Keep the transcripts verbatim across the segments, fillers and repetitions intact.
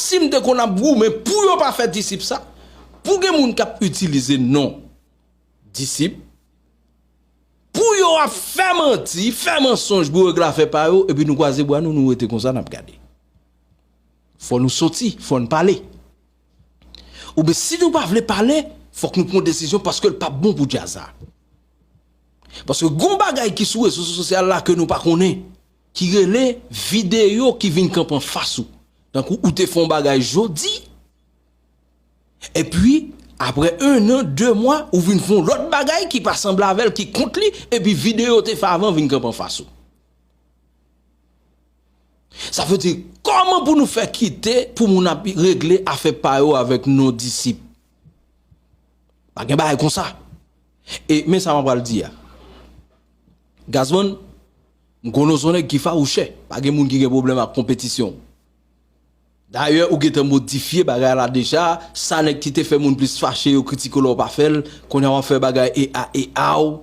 Si m te konn ap goumen pou yo pa fè disip sa, pou gen moun k ap itilize non disip, pou yo ap fè manti, fè mansonj pou yo regle afè pa yo, epi nou kwaze bra nou, nou rete konsa, n ap gade. Fò nou soti, fò n pale. Oubyen si nou pa vle pale, fòk nou pran desizyon paske l p ap bon pou djaz la. Paske gon bagay ki sou rezo sosyal la ke nou pa konnen, ki rele videyo ki vin kanpe anfas ou. Tankou ou te fè yon bagay jodi, epi apre en an, de mwa, ou vin fè yon lòt bagay ki pa sanble avè l, ki kont li, epi videyo te fè avan vin kanpe anfas ou. Sa vle di, kòman pou nou fè kite pou moun ap regle afè pa yo avèk non disip? Pa gen bagay konsa. E men sa m ap pral di a. Gazman, m konnen w se yon nèg ki fawouchè. Pa gen moun ki gen pwoblèm ak konpetisyon. Dayè, ou gentan modifye bagay la deja. Sa nèg ki te fè moun plis fache yo kritike w lè w pa fè l. Kounye a w ap fè bagay e a e a w.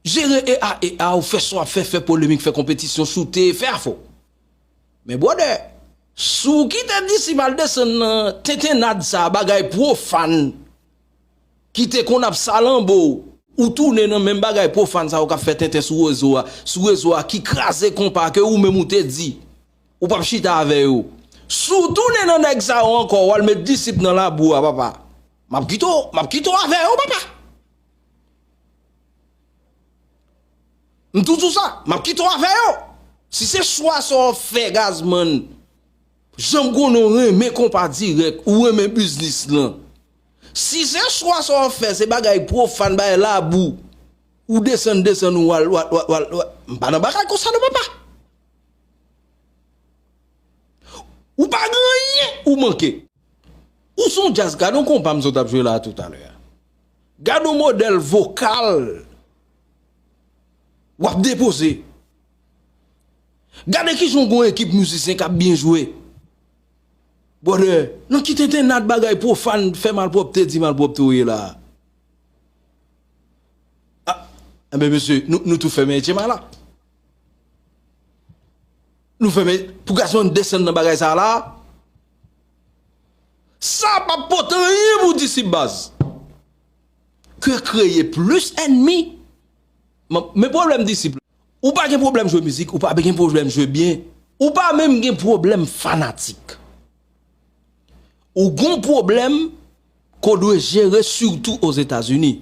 Jere e a e a w, fè sa w ap fè, fè polemik, fè konpetisyon, choute, fè afè w. Men brother, si w kite disip al desann nan tentennad sa, bagay pwofàn, ki te konn ap salanbo, ou tounen nan menm bagay pwofàn sa yo k ap fè tenten sou rezo a, sou rezo a ki kraze konpa ke ou menm ou te di ou p ap chita avè yo. Si w tounen nan nèg sa yo ankò, w al met disip nan labou a, papa. M ap kite w, m ap kite w avè yo, papa. M tou di w sa, m ap kite w avè yo. Si se chwa sa w fè, Gazman, jan m konnen w renmen konpa dirèk, ou renmen biznis lan. Si se chwa sa w fè, se bagay pwofàn, bagay labou, ou desann, desann, ou al, w al, w al, w al, w al, m pa nan bagay konsa non, papa. Ou pa gen anyen, ou manke. Ou se yon djaz, gade yon konpa m sot ap jwe la toutalè a. Gade yon modèl vokal w ap depoze. Gade kijan w gen yon ekip mizisyen k ap byen jwe. Brother, nan ki tentennad bagay pwofàn, fè malpwòpte, di malpwòpte w ye la a? Ah, enben mesye, nou, nou tou fèmen H M I la. Nou fèmen pou Gazman desann nan bagay sa la. Sa p ap pote anyen pou disip baz. Ke kreye plis ènmi. Men, men pwoblèm disip la. Ou pa gen pwoblèm jwe mizik, ou pa gen pwoblèm jwe byen, ou pa menm gen pwoblèm fanatik. Ou gon pwoblèm ke w dwe jere sitou Ozetazini.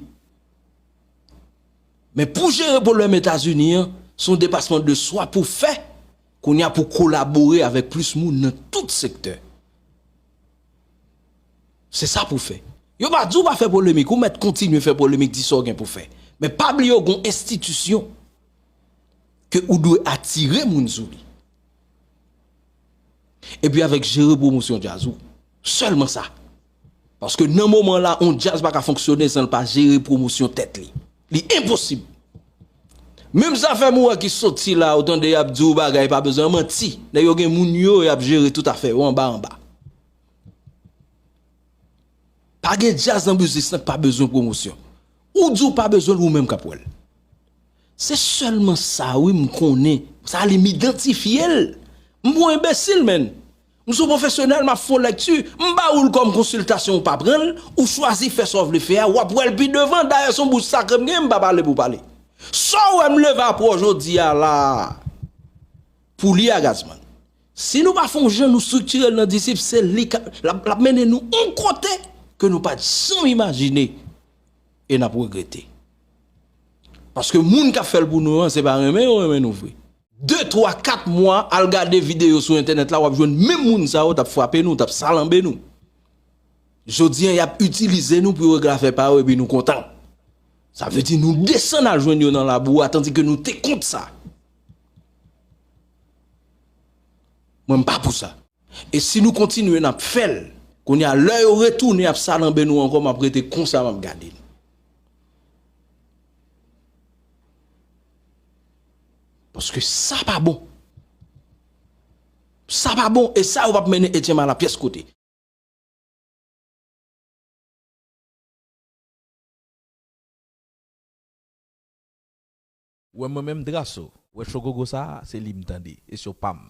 Men pou jere pwoblèm Etazini an, se yon depasman de swa pou fè, kounye a pou kolabore avèk plis moun nan tout sektè. Se sa pou fè. Yo pa di w pa fè polemik, ou mèt kontinye fè polemik, di sa w gen pou fè. Men pa bliye w gon enstitisyon ke ou dwe atire moun sou li. Epi avèk jere pwomosyon djaz ou. Sèlman sa. Paske nan moman la, on djaz pa ka fonksyone san l pa jere pwomosyon tèt li. Li enposib. Menm zafè m ou wè ki soti la, ou tande y ap di w bagay pa bezwen manti. Nèg yo gen moun yo, y ap jere tout afè yo anba anba. Pa gen djaz nan biznis lan k pa bezwen pwomosyon. Ou di w pa bezwen l, ou menm k ap wè l. Se sèlman sa wi m konnen. Sa li m idantifye l. M pa yon enbesil, menn. M se yon pwofesyonèl, m ap fè w lèkti. M ba ou l kòm konsiltasyon, ou pa pran l, ou chwazi fè sa w vle fè a, w ap wè l pi devan. Dayè, se yon bouch sakre m gen, m pa pale pou pale. Sa w wè m leve apre w jodi a la a, pou li a Gazman. Si nou pa fè yon jan nou estriktire l nan disip, se li k ap, l ap, l ap mennen nou yon kote ke nou pa t janm imajine e n ap regrete. Paske moun k ap fè l pou nou an, se pa renmen yo renmen nou vre. De, twa, kat mwa, al gade videyo sou entènèt la, w ap jwenn menm moun sa yo t ap frape nou, t ap salanbe nou. Jodi an, y ap itilize nou pou yo regle afè pa yo epi nou kontan. Sa vle di nou desann al jwenn yo nan labou a, tandike nou te kont sa. Mwen, m pa pou sa. E si nou kontinye, n ap fè l. Kounye a, lè yo retounen ap salanbe nou ankò, m ap rete konsa, m ap gade n. Paske sa pa bon. Sa pa bon, e sa yo p ap mennen Etyen Mala pyès kote. Ou wè mwen menm Drasso, ou wè cho gogo sa a, se li m tande, e cho pa m.